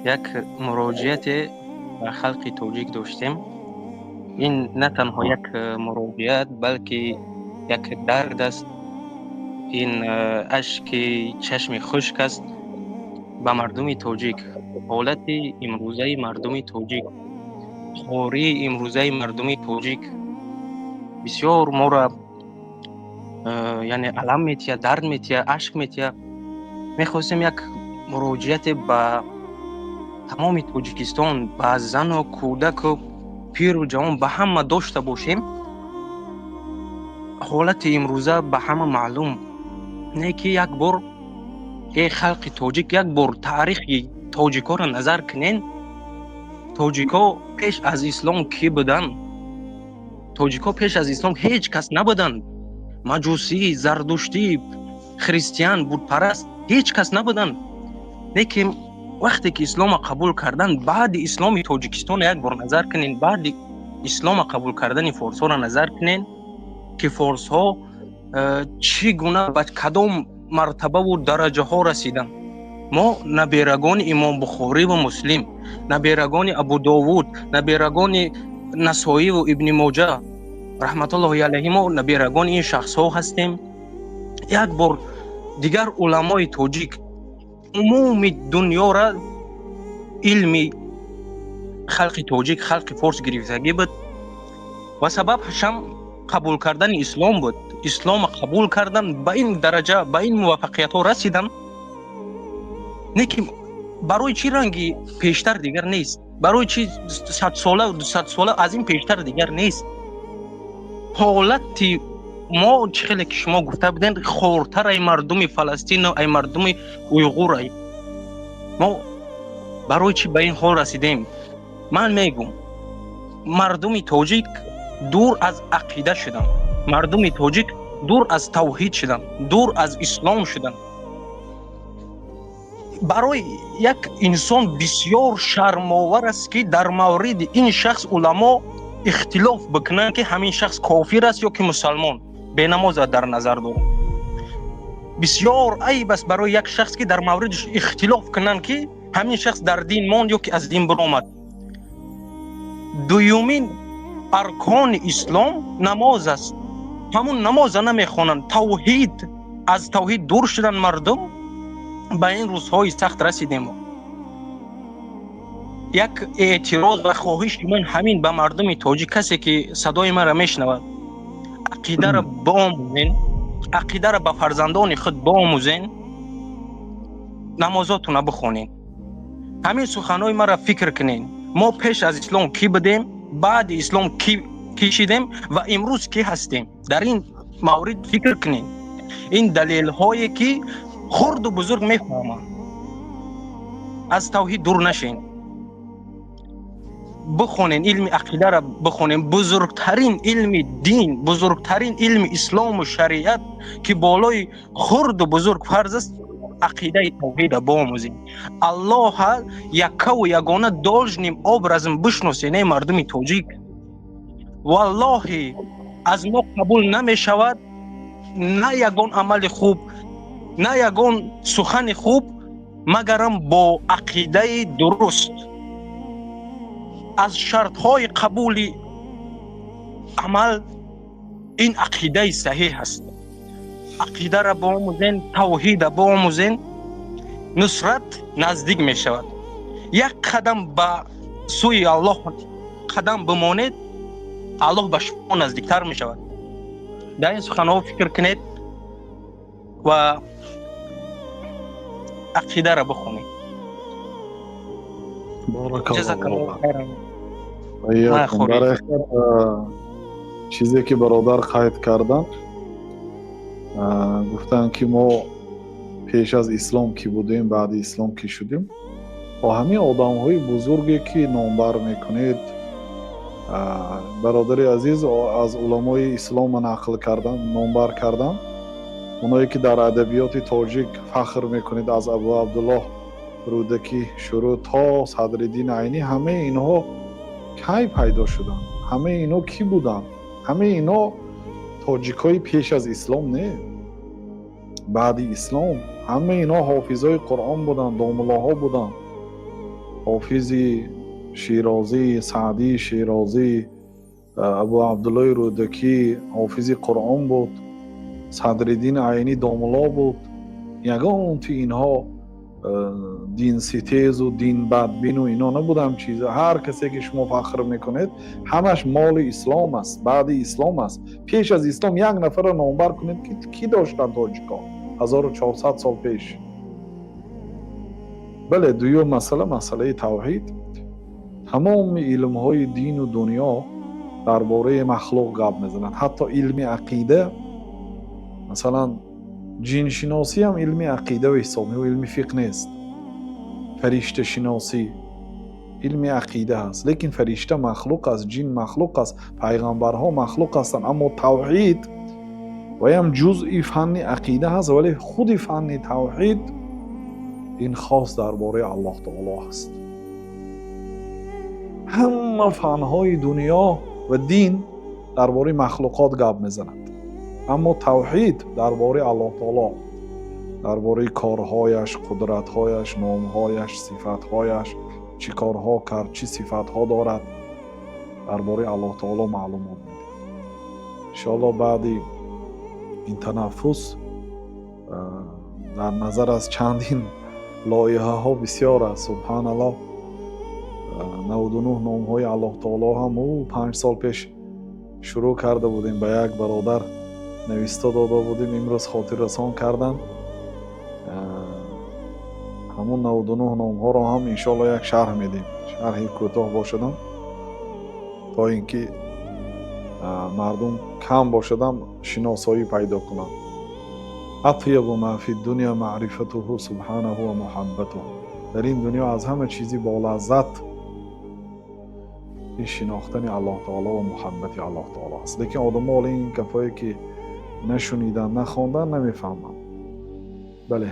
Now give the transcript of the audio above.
Як муроҷиате ба халқи тоҷик доштем. Ин на танҳо як муроҷиат, балки як дард аст. Ин ашки чашми хушк аст ба мардуми тоҷик. Ҳолати имрӯзаи мардуми тоҷик, хории имрӯзаи мардуми тоҷик бисёр моро, яъне, алам метиҳад, дард метиҳад, ашк метиҳад. Мехостем як муроҷиате ба тамоми Тоҷикистон, ба зану кӯдаку пиру ҷавон, ба ҳама дошта бошем. Ҳолати имрӯза ба ҳама маълум не, ки як бор, эй халқи тоҷик, як бор таърихи тоҷикҳоро назар кунен. Тоҷикҳо пеш аз ислом кӣ буданд? Тоҷикҳо пеш аз ислом ҳеҷ кас набуданд. Маҷусӣ, зардуштӣ, христиан, бутпараст, ҳеҷ кас набуданд. Лекин вақте ки ислома қабул карданд, баъди исломи Тоҷикистона як бор назар кунен, баъди ислома қабул кардани форсҳоро назар кунен, ки форсҳо чӣ гуна, ба кадом мартабаву дараҷаҳо расиданд. Мо наберагони Имом Бухорӣ ва Муслим, наберагони Абудовуд, наберагони Насоиву Ибни Моҷа раҳматуллоҳи алайҳи, мо наберагони ин шахсҳо ҳастем. Як бор дигар уламои тоҷик, умуми дунёра илми халқи тоҷик, халқи форс гирифтагӣ буд ва сабабашам қабул кардани ислом буд. Ислома қабул кардан, ба ин дараҷа, ба ин муваффақиятҳо расиданд. Лекин барои чӣ ранги пештар дигар нест? Барои чӣ 100 сола, 200 сола аз ин пештар дигар нест ҳолати мо? Чӣ хеле ки шумо гуфта будем, хортар ай мардуми Фаластину ай мардуми уйғур ай мо. Барои чӣ ба ин ҳол расидем? Ман мегум, мардуми тоҷик дур аз ақида шуданд, мардуми тоҷик дур аз тавҳид шуданд, дур аз ислом шуданд. Барои як инсон бисёр шармовар аст, ки дар мавриди ин шахс уламо ихтилоф бикунанд, ки ҳамин шахс кофир аст ё ки мусалмон, бенамоза дар назар дорам. Бисёр айб аст барои як шахс, ки дар мавридиш ихтилоф кунанд, ки ҳамин шахс дар дин монд ё ки аз дин биромад. Дуюмин аркони ислом намоз аст, ҳамун намоза намехонанд. Тавҳид, аз тавҳид дур шуданд мардум, ба ин рӯзҳои сахт расидем. Як эътироз ва хоҳиши ман ҳамин ба мардуми тоҷик, касе ки садои маро мешунавад: ақидаро биомӯзен, ақидаро ба фарзандони худ биомӯзен, намозотона бихонен. Ҳамин суханҳои маро фикр кунен: мо пеш аз ислом кӣ будем, баъди ислом кӣ шидем ва имрӯз кӣ ҳастем? Дар ин маврид фикр кунем. Ин далелҳое ки хурду бузург мефаҳманд. Аз тавҳид дур нашен, бихонен, илми ақидаро бихонем. Бузургтарин илми дин, бузургтарин илми ислому шариат, ки болои хурду бузург фарз аст, ақидаи тавҳида биомӯзем. Аллоҳа яккаву ягона должным образом бишносен, эй мардуми тоҷик. Валлоҳи, аз мо қабул намешавад на ягон амали хуб, на ягон сухани хуб, магарам бо ақидаи дуруст. Аз шартҳои қабули амал ин ақидаи саҳеҳ аст. Ақидаро биомӯзен, тавҳида биомӯзен, нусрат наздик мешавад. Як қадам ба сӯи Аллоҳ қадам бимонед, Аллоҳ ба шумо наздиктар мешавад. Дар ин суханҳо фикр кунед ва ақидаро бихонед. Баракаллоҳ. Дар ҳақиқат, чизе ки бародар қайд карданд, гуфтанд, ки мо пеш аз ислом кӣ будем, баъди ислом кӣ шудем. Бо ҳамин одамҳои бузурге ки номбар мекунед, бародари азиз, аз уламои ислома нақл кардан, номбар кардан, оное ки дар адабиёти тоҷик фахр мекунед, аз Абу Абдуллоҳ Рӯдакӣ шурӯъ то Садриддин Айнӣ, ҳамаи инҳо кай пайдо шуданд? Ҳамаи инҳо кӣ буданд? Ҳамаи инҳо тоҷикҳои пеш аз ислом не, баъди ислом. Ҳамаи инҳо ҳофизои Қуръон буданд, домуллоҳо буданд. Ҳофизи Широзӣ, Саъдии Широзӣ, Абу Абдуллои Рӯдакӣ ҳофизи Қуръон буд, Садриддин Айнӣ домулло буд. Ягонти инҳо динситезу динбадбину ино набудам. Чиза ҳар касе ки шумо фахр мекунед, ҳамаш моли ислом аст, баъди ислом аст. Пеш аз ислом як нафарро номбар кунед, ки кӣ доштанд тоҷикон 1400 сол пеш? Бале, дуюм масъала, масъалаи тавҳид. Тамоми илмҳои дину дунё дар бораи махлуқ гап мезанад, ҳатто илми ақида. Масалан, ҷиншиносӣ ҳам илми ақида ҳисоб, илми фиқҳ нест. Фаришташиносӣ илми ақида аст, лекин фаришта махлуқ аст, ҷин махлуқ аст, пайғамбарҳо махлуқ ҳастанд. Аммо тавҳид ваям ҷузъи фанни ақида ҳаст, вале худи фанни тавҳид ин хос дар бораи Аллоҳ таоло аст. Ҳама фанҳои дунё ва дин дар бораи махлуқот гап мезанад, аммо тавҳид дар бораи Аллоҳ таоло, дар бораи корҳояш, қудратҳояш, номҳояш, сифатҳояш, чӣ корҳо кард, чӣ сифатҳо дорад, дар бораи Аллоҳ таоло маълумот медиҳад. Иншоалло, баъди ин танаффус дар назар аст, чандин лоиҳаҳо бисёр аст, субҳаналлоҳ. 99 номҳои Аллоҳ таоло ҳам ӯ 5 сол пеш шурӯъ карда будем, ба як бародар нависта дода будем, имрӯз хотиррасон кардам. Ҳамон 99 номҳоро ҳам иншоалло як шарҳ медиҳем, шарҳи кӯтоҳ бошадам, то ин ки мардум кам бошадам шиносоӣ пайдо кунанд. أطيب ما في الدنيا معرفته سبحانه ومحبته. Дар ин дунё аз ҳама чизи болаззат ин шинохтани Аллоҳ таоло ва муҳаббати Аллоҳ таоло аст. Лекин одамо ҳоло ин гапҳое ки нашуниданд, нахонданд, намефаҳманд. Бале.